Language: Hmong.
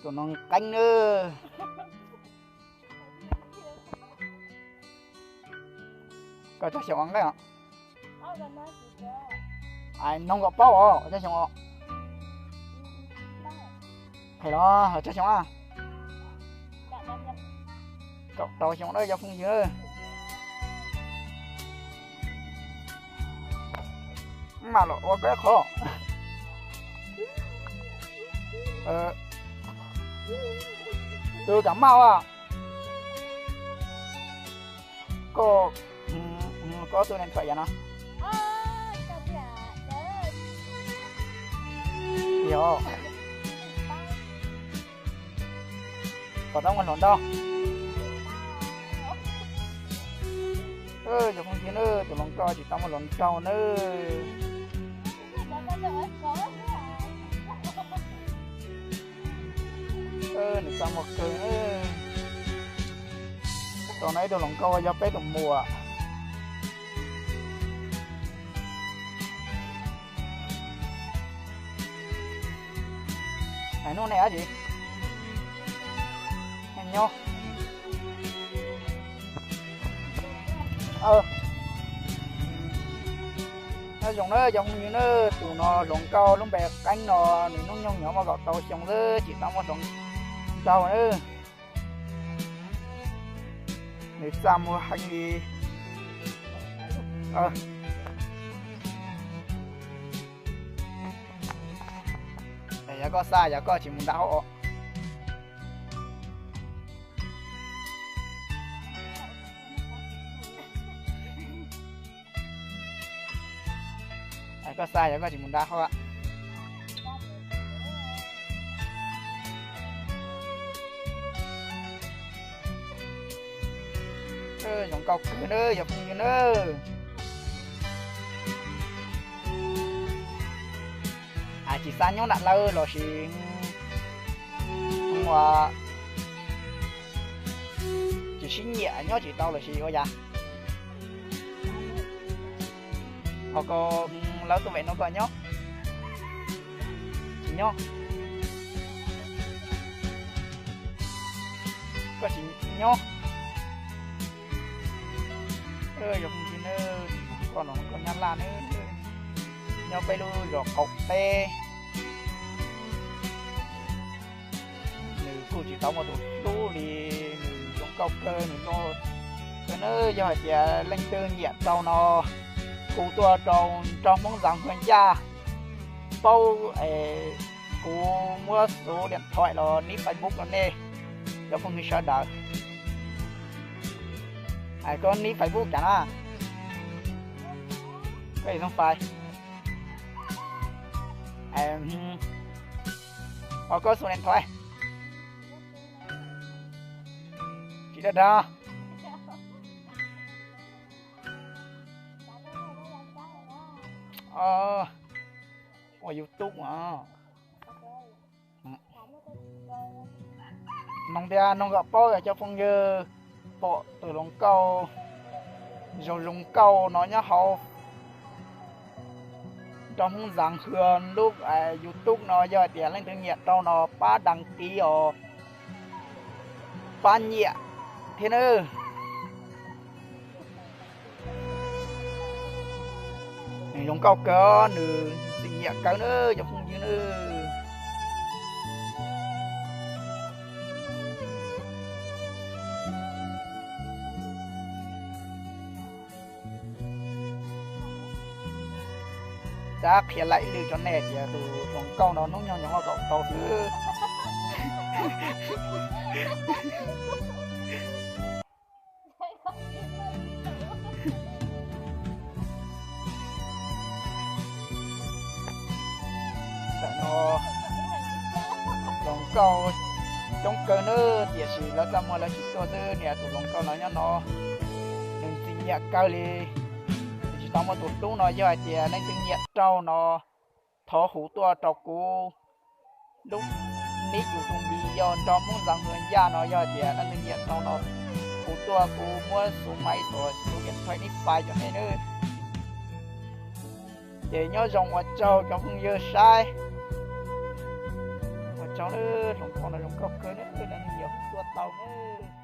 Tus no qeeb nawb. Koj tsawg xyoo nqeeb os? Noog kom paub os, tsawg xyoo os? Qhia los, tsawg xyoo a? Kaum rau xyoo na cov phooj ywg na. Mam los ua koj qhov. Tus kam maj as. Koj, koj tus neeg thuam yam no. Yog, puas tau muaj hluas nraug? Cov phooj ywg na, tus hluas nkauj tsis tau muaj hluas nraug nawb. Nws txaj muag kawg. Tus no ib tug hluas nkauj yog peb tus muam. Hnub nej dab tsi? Nyob, nyob zoo na cov phooj ywg na, tus no hluas nkauj lub npe Qeeb no, nws hnub nyoog nyuam muaj kaum rau xyoo xwb, tsis tau muaj hluas nraug na. Nws txaj muag heev li. Yog koj xa, yog koj tsis mus nram hauv os. Koj xa, yog koj tsis mus nram hauv. Zoo nkauj kawg na cov phooj ywg na. Tsis xa nyob nram lawv los sis ua tsis sib nyiam nyob tsis tau los sis ua cas? Ho koj, lawv tuaj vem no koj nyob? Tsis nyob. Koj tsis nyob. Yog koj no koj Nyab Laj na, nyob peb lub zos qaum teb. Nws kuj tsis tau muaj tus hlub li, nws zoo nkauj kawg, nws loj kawg na. Yog hais tias leej twg nyiam rau no, hu tuaj rau nrog Hmoob Ntxav Hwj Yaj, paub es kuv muab xuv diam thoim los nib Facebook rau nej cov phooj ywg sawv daws. Koj nib Facebook cas na? Koj ib txhooj fais. Ho koj xuv diam thoim tsis dag dag. Ua YouTube os. Noog thiab noog kom paub cov phooj ywg pom tus hluas nkauj zoo zoo nkauj no nyob hauv nrog Hmoob Ntxav Hwj lub YouTube no, yog hais tias leej twg nyiam rau no pab đăng ký os, pab nyiam thiab nawb. Nws zoo nkauj kawg, nws ntxim nyiam kawg nawb cov phooj ywg nawb. Tab qhia laim lwm rau nej tias tus hluas nkauj no hnub nyoog nyuam qhuav kaum rau xwb. Ntawm no hluas nkauj coob kawg nawb, tiam sis lawv txaj muag lawv tsis tuaj xwb. Niam tus hluas nkauj no nyob no, nws ntxim nyiam kawg li. Nws tsis tau muaj tus hlub no, yog hais tias leej twg nyiam rau no, thov hu tuaj rau kuv lub nick YouTube yog nrog Hmoob Ntxav Hwj Yaj no, yog hais tias leej twg nyiam rau no, hu tuaj kuv muab xuv maiv tuaj xuv diam thoim nib fais rau nej nawb. Ces nyob zoo, ua tsaug cov phooj ywg saib. Hloov qhov no zoo nkauj kawg na, cov neeg yog tua tau na.